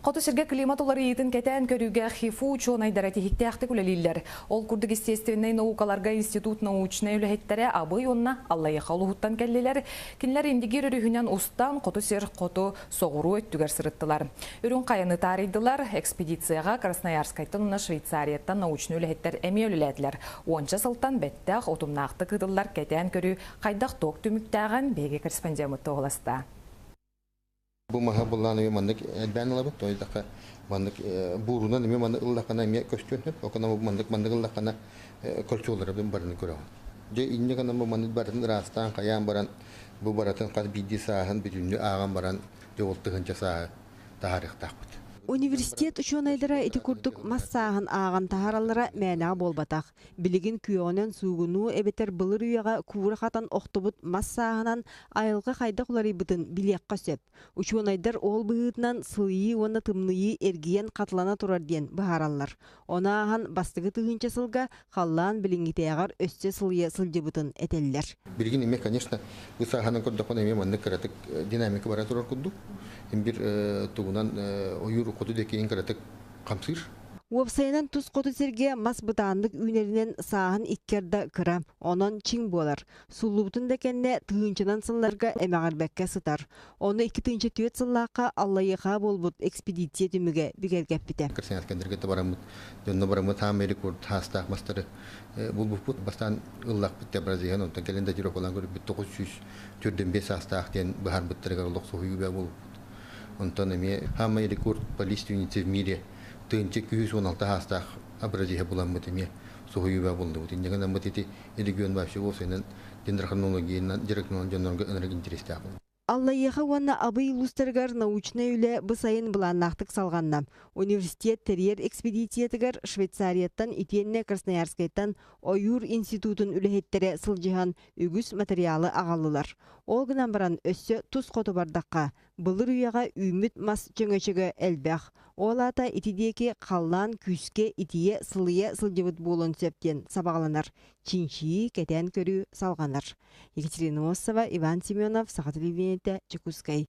Хоту сиргэ климат уларыйыытын кэтээн көрүүгэ ХИФУ учуонайдара тиһиктээхтик үлэлииллэр. Ол курдук естественнэй наукаларга институт научнай үлэһиттэрэ Абый уонна Аллайыаха улууһуттан кэллилэр. Кинилэр Индигир өрүһүнэн устан, хоту сир хоту соҕуруу өттүгэр сырыттылар. Үрүҥ хайаны таарыйдылар. Экспедицияҕа Красноярскайтан уонна Швейцарияттан научнай үлэһиттэр эмиэ үлэлээтилэр. Уонча сылтан бэттэх, утумнаахтык ыытыллар кэтээн көрүү хайдах туох түмүктээҕин биһиги корреспондеммыт туоһуласта. Бу маһы буллаан эмиэ маннык элбээн ылабыт. То есть маннык буурунан эмиэ маннык ыллаххына эмиэ көстүөн сөп. Окона бу маннык маннык ыллаххына кольцолары барыны көрөҕүн. Дьэ инньэ гынан бу маннык барытын ыраастаан хайаан баран бу барытын хас биирдии сааһын бүтүннүү ааҕан баран дьэ ол тыһыынча сааһы таһаарыахтаахпыт. Университет учуонайдара ити курдук мас сааһын ааҕан таһаараллара мээнэҕэ буолбатах. Билигин күөҕүнэн суугунуу эбэтэр былыр үйэҕэ куура хатан охтубут мас сааһынан айылҕа хайдах уларыйбытын билиэххэ сөп. Учуонайдар ол быһыытынан сылыйыы уонна тымныйыы эргийэн хатылана турар диэн быһаараллар. Ону ааһан бастакы тыһыынча сылга халлаан билиҥҥитээҕэр өссө сылыйа сылдьыбытын этэллэр. Билигин эмиэ, конечно, бу сааһынан көрдөххүнэ эмиэ маннык кыратык динамика бара турар курдук. Бир тугунан ойуур хоту диэки кыратык хамсыыр. Уопсайынан тус хоту сиргэ мас бытааннык үүнэринэн сааһын икки арда кыра, онон чиҥ буолар. Суллубутун да кэннэ тыһыынчанан сылларга эмэҕирбэккэ сытар. Ону 2004 сыллаахха Аллайыаха буолбут экспедиция түмүгэ бигэргэппитэ. Красноярскайдарга бараммыт, дьонно бараммыт хаамай рекорд хаастаах мастары булбуппут. Бастаан ыллахпыт Бразилиян, онтон кэлин датировкалаан көрбүт 945 саастаах диэн быһаарбыттарыгар олох соһуйуу буолбут. Онтон эмиэ хаамай рекорд по лиственнице в мире 1116 хаастаах образиһа буламмыт эмиэ соһуйуу буллубут. Инньэ гынан ити регион вообще уопсайынан дендрохронологиянан дьарыктанан дьоннорго ынырык интэриэстээх буолла. Аллайыаха уонна Абый улуустарыгар научнай үлэ бу сайын былааннаахтык салҕанна. Университет тэрийэр экспедициятыгар Швейцарияттан итиэннэ Красноярскайтан ойуур институтун үлэһиттэрэ сылдьыһан үгүс материалы аҕаллылар. Ол гынан баран өссө тус хоту бардахха, былыр үйэҕэ үүммүт мас чөҥөчөгө элбэх. Ол аата ити диэки халлаан күүскэ итийэ, сылыйа сылдьыбыт буолуон сөп диэн сабаҕаланар. Чинчийии, кэтээн көрүү салҕанар. Екатерина Осова, Иван Семенов, Саха телевидениетэ, Дьокуускай.